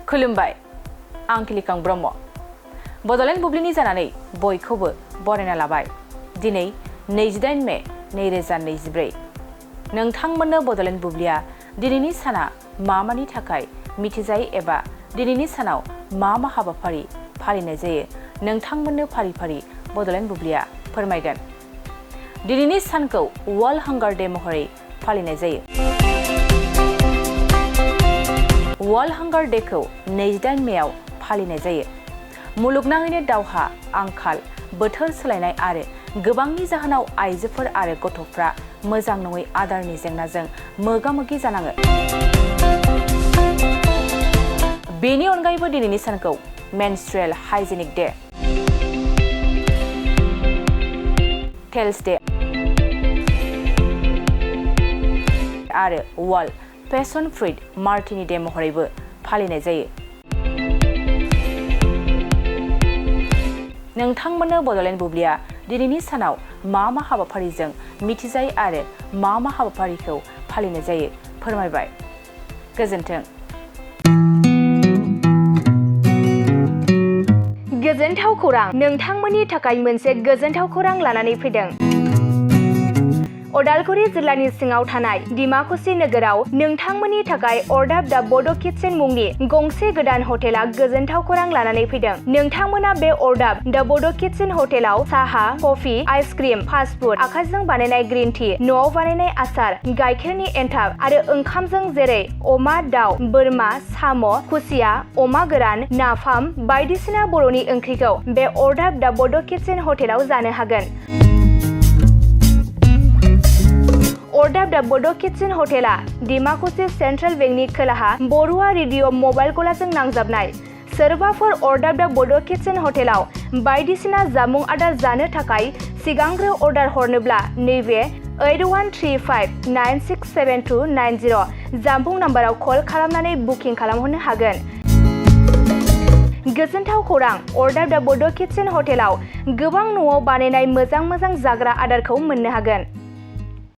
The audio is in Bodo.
खुलुमबाय आं किलिकां ब्रह्म बड'लेण्ड बुब्लिनि जानानै बयखौबो बरायना लाबाय दिनै 28 मे 2024 नोंथांमोननो बड'लेण्ड बुब्लिया दिनैनि साना मानि थाखाय मिथिजायो एबा दिनैनि सानाव मा हाबाफारि फालिनाय जायो नोंथांमोननो फारि फारि बड'लेण्ड बुब्लिया फोरमायगोन दिनैनि सानखौ वर्ल्ड हांगार डे महरै फालिनाय जायो वर्ल्ड हांगार डेखौ 28 मेआव फालिनाय जायो मुलुगनाङैनो दावहा आंखाल बोथोर सोलायनाय आरो गोबांनि जाहोनाव आइजोफोर आरो गथ'फ्रा मोजां नङै आदारनि जेंनाजों मोगा-मोगि जानाङो बेनि अनगायैबो दिनैनि सानखौ मेनस्ट्रुएल हाइजेनिक डे टेल्स डे आरो वर्ल्ड पेशन फ्रुइट मार्टिनि डे महरैबो फालिनाय जायो नोंथांमोननो बड'लेण्ड बुब्लिया दिनैनि सानाव मा हाबाफारिजों मिथिजायो आरो मा हाबाफारिखौ फालिनाय जायो फोरमायबाय गोजोन्थों गोजोनथाव खौरां नोंथांमोननि थाखाय मोनसे गोजोनथाव खौरां लानानै फैदों उदालगुरि जिल्लानि सिङाव थानाय डिमाकुसि नोगोराव नोंथांमोननि थाखाय अरदाब दा बड' किटचेन मुंनि गंसे गोदान हटेला गोजोनथाव खौरां लानानै फैदों नोंथांमोना बे अरदाब दा बड' किटचेन हटेलाव साहा कफि आइसक्रिम फास्ट फुड आखाइजों बानायनाय ग्रीन टि न'आव बानायनाय आसार गाइखेरनि एन्थाब आरो ओंखामजों जेरै अमा दाउ बोरमा साम' खुसिया अमा गोरान नाफाम बायदिसिना बर'नि ओंख्रिखौ बे अरदाब दा बड' किटचेन हटेलाव जानो हागोन अरदाब दा बड' किटचेन हटेला डिमाकुसि सेन्ट्रेल बेंकनि खोलाहा बरुवा रेडिअ मबाइल गलाजों नांजाबनाय सोरबाफोर अरदाब दा बड' किटचेन हटेलाव बायदिसिना जामुं आदार जानो थाखाय सिगांग्रो अर्डार हरनोब्ला नैबे 8135967290 जामबुं नाम्बाराव कल खालामनानै बुकिं खालामहरनो हागोन गोजोनथाव खौरां अरदाब दा बड' किटचेन हटेलाव गोबां न'आव बानायनाय मोजां जाग्रा आदारखौ मोननो हागोन